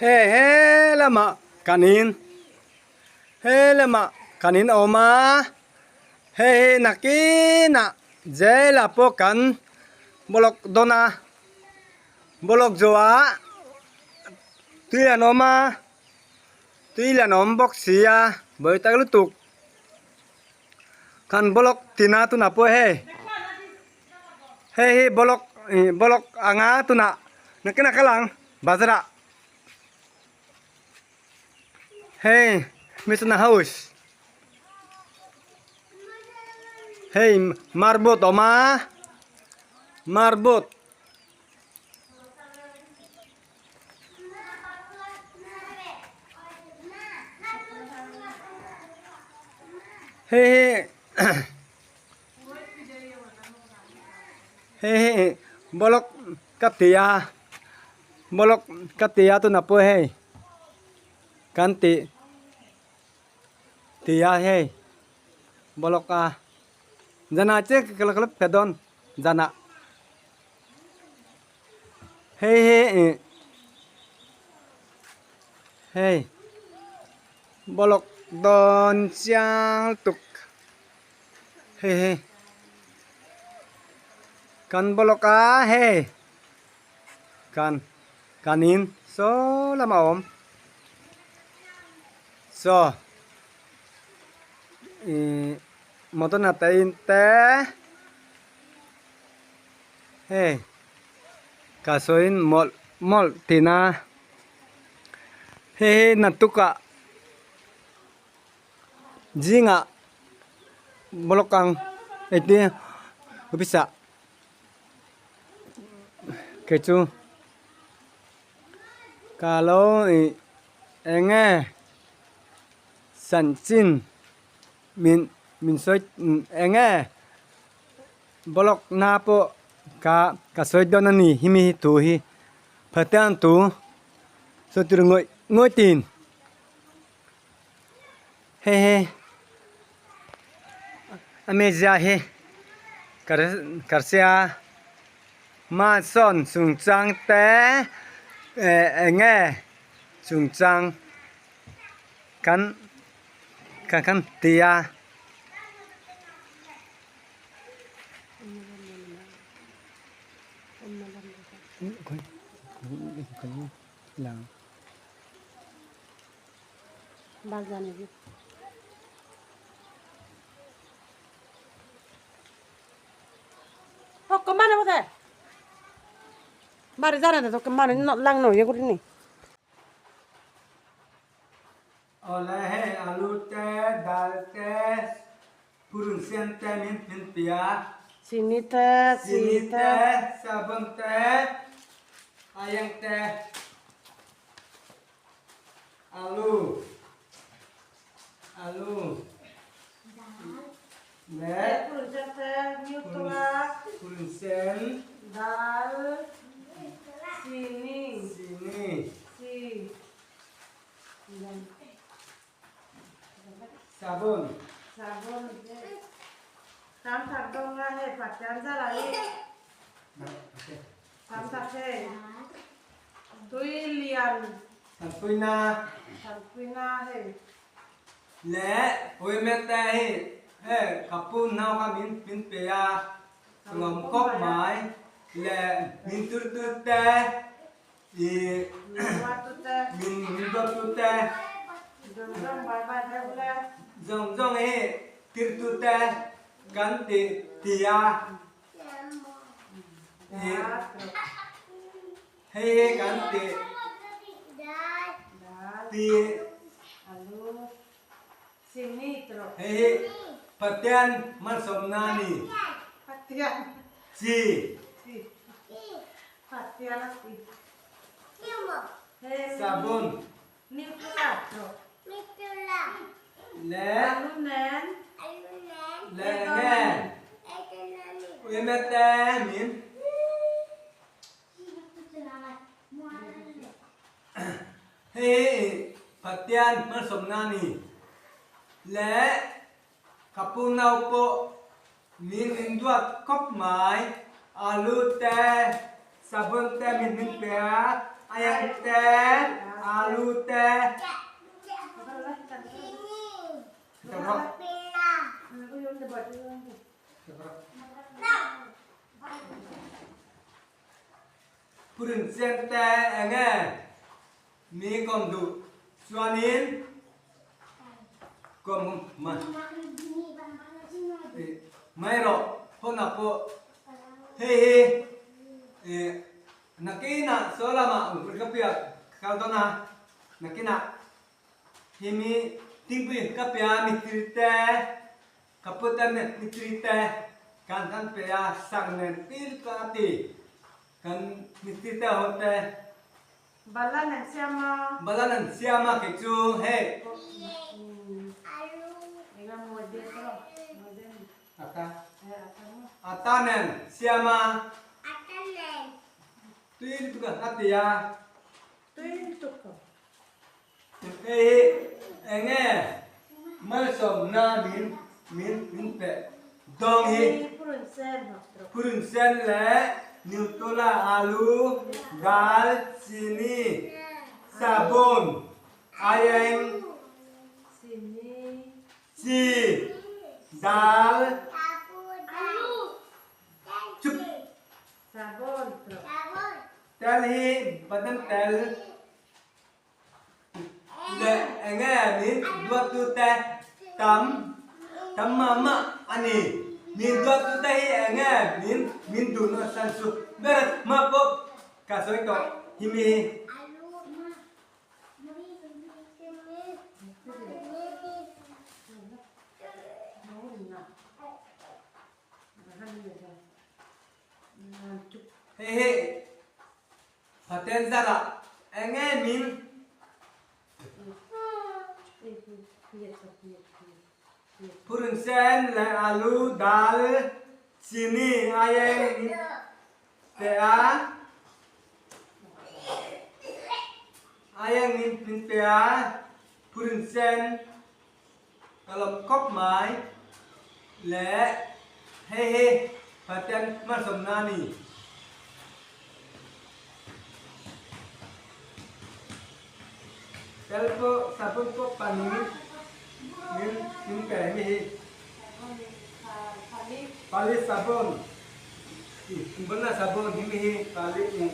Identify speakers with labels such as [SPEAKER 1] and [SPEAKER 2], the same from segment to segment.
[SPEAKER 1] Hei he lamah kan in he lamah kan in awm a hei hi nakinah jail ah pawh kan block dawn a block zawhah tui an awm a tui lian a awm bawk si a buai tak lutuk kan block tina tunah pawh hei hei hi block ih block anga tunah nakinah kal ang bazar ah hei mission house hei marble a awm a marble. Hei hi hei hi block ka ti a block ka ti a tunah pawh hei kan tih ti a hei block a zanah chiah ka la phe dawn zanah. Hei hi ih hei block dawn chiang tuk hei hi kan block a hei kan kan in saw lamah a awm saw ih motor na te in te. Hei ka sawiin mawlh mawlh thin a hei hi naktukah zingah block ang engtin office ah kei chu ka lo ih eng nge chanchin min min sawi eng nge. Block na pawh ka ka sawi dawn a ni himi hi thu hi Pathian thu sawi tur ngawih ngawih tin hei hi a mizia hi ka ka hria hmasawn chungchang te eh eng nge chungchang kan kan kan ti a.
[SPEAKER 2] Bari jane to mane lang no ye gurini.
[SPEAKER 1] Awle hei alu te dal te purun sen te min min pe a.
[SPEAKER 2] Chini te
[SPEAKER 1] Chini te sabun te aieng te alu alu leh
[SPEAKER 2] purun sen te nutella
[SPEAKER 1] purun sen
[SPEAKER 2] dal chini
[SPEAKER 1] chini
[SPEAKER 2] chi
[SPEAKER 1] Sabun.
[SPEAKER 2] Sabun. Tam thak dong nga he pak chan za la hi. Tam thak he. Tui lian.
[SPEAKER 1] Thanpui na.
[SPEAKER 2] Thanpui na he.
[SPEAKER 1] Le oi me te hi he kapu nau kha min min pe a. Ngom kop mai le min tur tu te I min min dawttu te zawng zawng hi tirtu te kan ti ti a i hei hi kan ti ti hei hi Pathian malsawmna a ni chi. Sabun le le nge uimete min Hei hi Pathian hmalsawmna a ni. Le ka pu nau pawh min min duat khawp mai. Alu te, sabun te min min pe a, aiang te, Alu te. Purun sen te enge mi kawm duh chuanin kawm mai rawh hawnak pawh hei hi nakinah saw lamah ka piak kal dawn a nakinah himi thingpui ka pe a mitri te Ka put a mitri te kan kan pe a sang nen pil ka a ti. Kan mitri te ho te.
[SPEAKER 2] Balan an siam a.
[SPEAKER 1] Balan an siam a kei chu hei. Ata. Ata nen siam a. Tui lutuk a ti a.
[SPEAKER 2] Tui lutuk.
[SPEAKER 1] Hei hi eng nge malsawmna min min min pe dawng hi? Purun sen leh Nutella alu, dal, chini, sabun, aieng, chi, dal, chup. Tel hi badam tel. Leh enge min duattute tam tam mah mah a ni. Min duattute hi enge min min duhna san chu ber hma pawh ka sawi tawh hi mi hi. Hei hi Paten zarah eng nge min? Purun sen leh alu, dal, chini aieng min pe a. Aieng min min pe a. Purun sen ka lawm khawp mai leh hei hi Pathian hmasawmna a ni. Tel pawh sabun pawh panin min min pe mi hi. Pali sabun bana sabun hi mi hi pali i.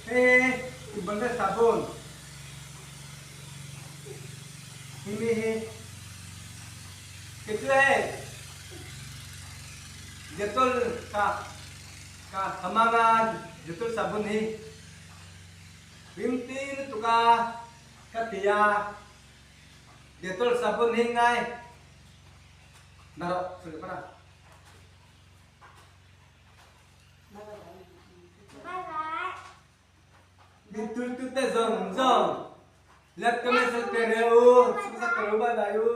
[SPEAKER 1] Hei hi bana sabun hi mi hi. Kei chu hei Dettol ka ka hamanga Dettol sabun hi rimti lutuk a ka ti a Dettol sabun hi ngai narawh sawi phawt a. Min tultute zawng zawng let ka message pe reh u suksak ka lo bye bye u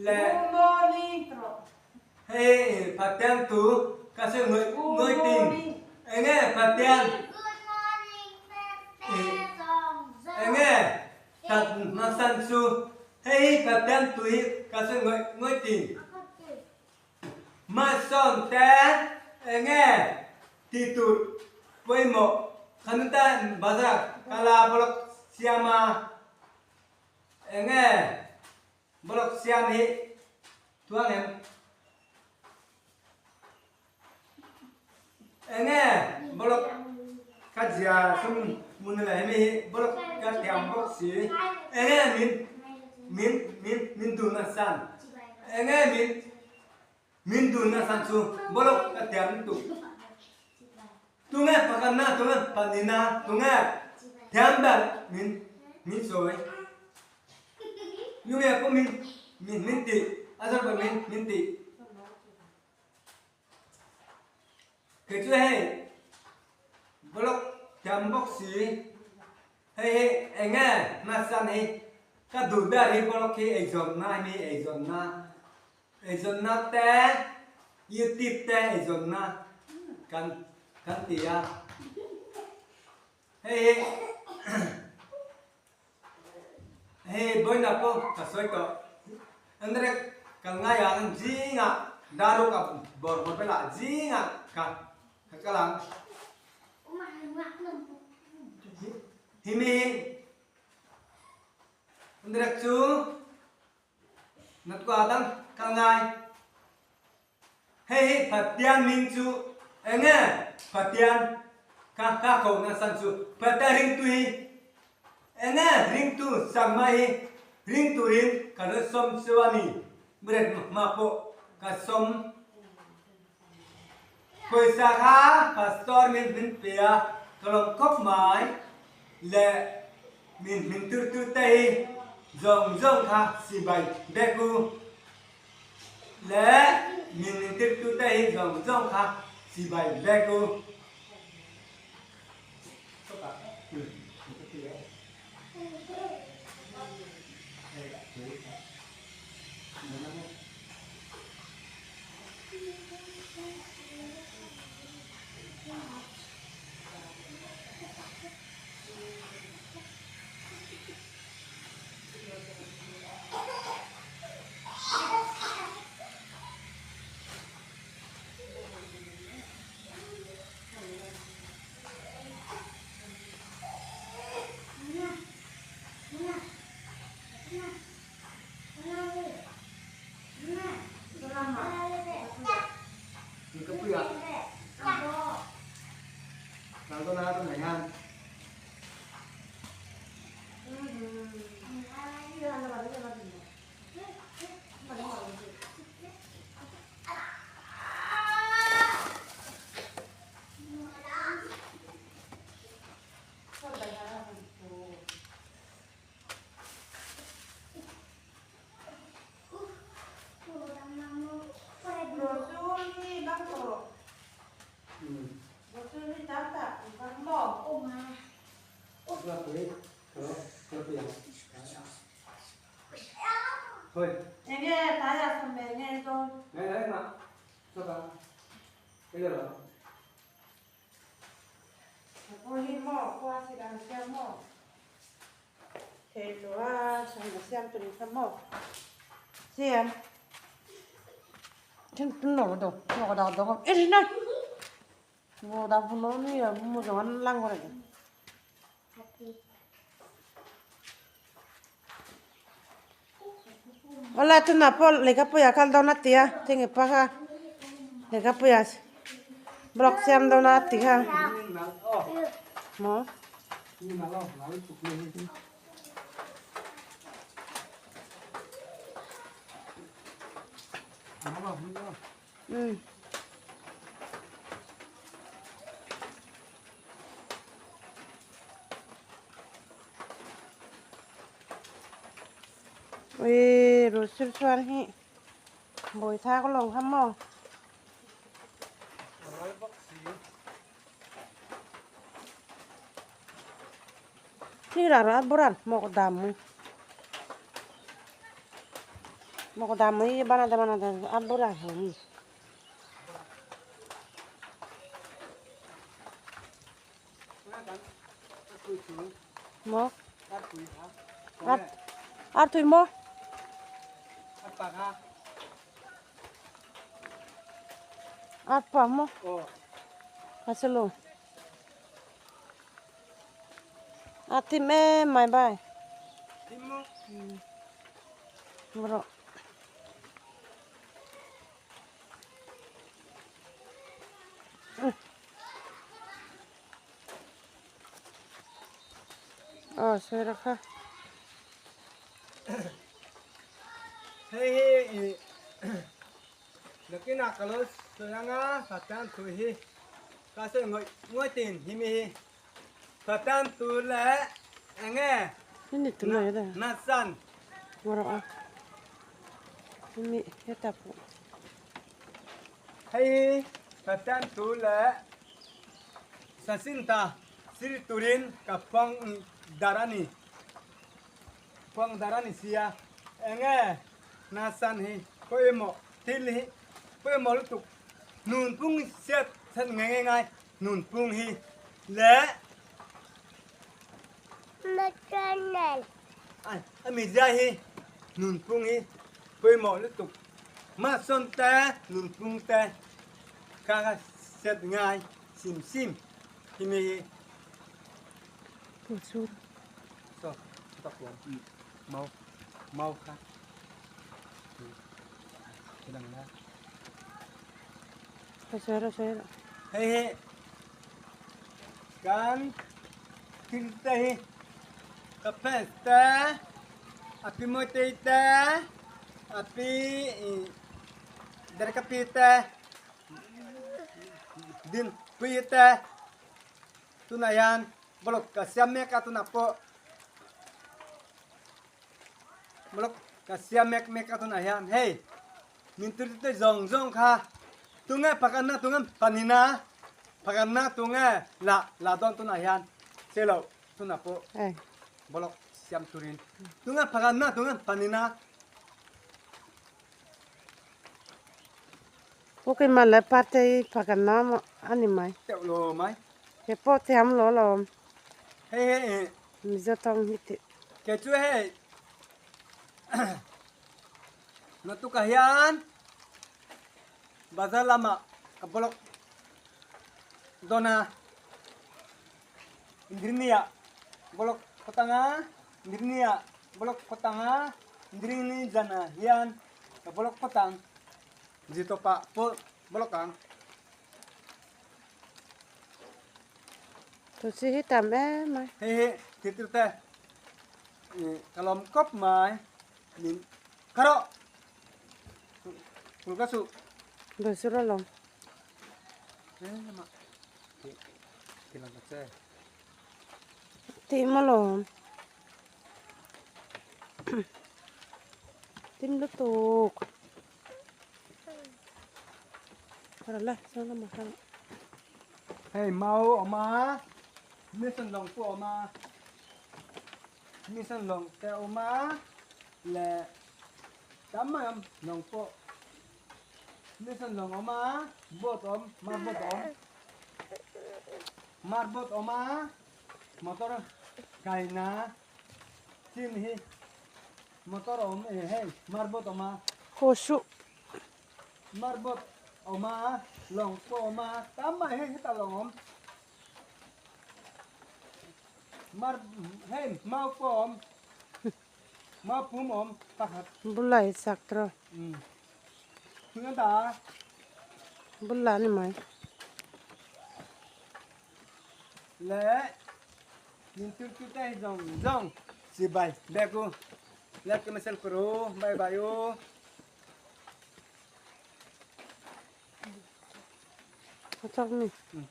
[SPEAKER 1] le
[SPEAKER 2] Good morning
[SPEAKER 1] hei Pathian tu ka sawi ngawih ngawih ting enge Pathian enge that hmasan chu hei Pathian tu hi ka sawi ngawih ngawih ting. Hmasawn te enge tih tur pawimawh khanuta bazar kala blog siam a enge blog siam hi tuang em enge blog ka zia sum mun le hemi hi blog ka thiam bawk si enge min min min min dun a san enge min Min dunna san chu bawlawk ka tiam tuk. Tunge pakhatna, tunge pahnihna, tunge thiam ber min min sawi. Nunge pawh min min min tih, a zawr pawh min min tih. Kei chu hei bawlawk thiam bawk si. Hei hi enge hmasan hi ka duh ber hi bawlawk hi eizawnna hi mi eizawnna. Eizawnna te, YouTube te eizawnna kan kan ti a. Hei hi hei Boina pawh ka sawi tawh. Andrek kal ngai ang zingah daruk a bawr bawr velah zingah ka ka kal ang. Himi direk chu natkua dang ka ngai. Hei hi Pathian min chu enge Pathian ka ka ko na san chu Pathian ringtu hi enge ringtu Chakma hi ring turin ka lo sawm chu a ni. Break hma pawh ka sawm. Pawisa kha pastor min hmin pe a, ka lawm khawp mai le min hmin turtu te hi zawng zawng kha sibai bek u le min hmin tirtu te hi zawng zawng kha sibai bek u.
[SPEAKER 2] Enge tlaiah sawm ve nge dawn? Pawh hi maw khua sik an siam maw? Thei lo a sawm a siam tur in kha maw? Siam. Then tun lo do lo da do e ri na. Mo da bu no ni mo jo an lang gore. Awle tunah pawh lehkhapuiah kal dawn a ti a thing pa kha lehkhapuiah block siam dawn a ti kha maw. Ui ru sur chuan hi bawi thak lo kha maw. Ni ra ra boran mok dam mu. Mok dam mu banada banada a boran hom. Maw? Artui maw? Arpa maw? A si lo. A tim em mai bai. Bro. Aw sawi rawh kha.
[SPEAKER 1] Hei hi i nakinah ka lo sawi anga Pathian thu hi ka sawi ngawih ngawih tin hi mi hi Pathian thu leh enge nasan.
[SPEAKER 2] Rawh a. Mi heta pawh.
[SPEAKER 1] Hei hi Pathian thu leh Sasinta sir turin ka pawng dar a ni. Pawng dar a ni sia. Enge Nasan hi pawimawh thil hi pawimawh lutuk nunphung siat that nge nge ngai nunphung hi leh a mizia hi nunphung hi pawimawh lutuk mahsawn te nunphung te kha kha siat ngai sim sim himi hi.
[SPEAKER 2] Chu
[SPEAKER 1] So, tak huam. Mau. Mau kha. Thil ang la.
[SPEAKER 2] Ka sawi rawh sawi rawh.
[SPEAKER 1] Hei hi kan thil te hi ka fans te a pi Mawitei te a pi Derkapi te Dinpuii te tunah hian block ka siam mek a tunah pawh block ka siam mek mek a tunah hian hei min tirtu te zawng zawng kha tunge pakhatna tunge pahnihna pakhatna tunge la la dawn tunah hian che loh tunah pawh block siam turin tunge pakhatna tunge pahnihna.
[SPEAKER 2] Pu keimah leh parte hi pakhatna a ni mai.
[SPEAKER 1] Teuh lo mai.
[SPEAKER 2] He pawh thiam lo alawm.
[SPEAKER 1] Hei hei.
[SPEAKER 2] Mizo tawng hi tih.
[SPEAKER 1] Kei chu hei naktukah hian bazar lamah ka block dawn a. Indrinia block khawtanga Indrinia block khawtanga Indrini zana hian ka block khawtang Zitawpah pawh block ang.
[SPEAKER 2] Tulsi hi tam em mai.
[SPEAKER 1] Hei hi thil te ka lawm kawp mai min kha rawh tul ka suh.
[SPEAKER 2] Tulsi rawh lawm. Tim alawm. Tim lutuk.
[SPEAKER 1] Hei mau awm a, mission lawng pawh awm a, mission lawng te awm a leh tam mai awm lawng pawh mission lawng awm a boat awm mar boat awm mar boat awm a motor kaina chin hi motor awm e hei mar boat awm a.
[SPEAKER 2] Haw suh.
[SPEAKER 1] Marbot awm a, lawng pawh awm a, tam mai hei hetah lawng awm. Mar hei mau pawh awm, mau pum awm pakhat.
[SPEAKER 2] Bulah i chak tawh.
[SPEAKER 1] Umm thing a dah a.
[SPEAKER 2] Bulah ni mai.
[SPEAKER 1] Leh min tur tu te hi zawng zawng chibai bek u. Like ka myself ru bye bye u.
[SPEAKER 2] A chak ni.
[SPEAKER 1] Umm.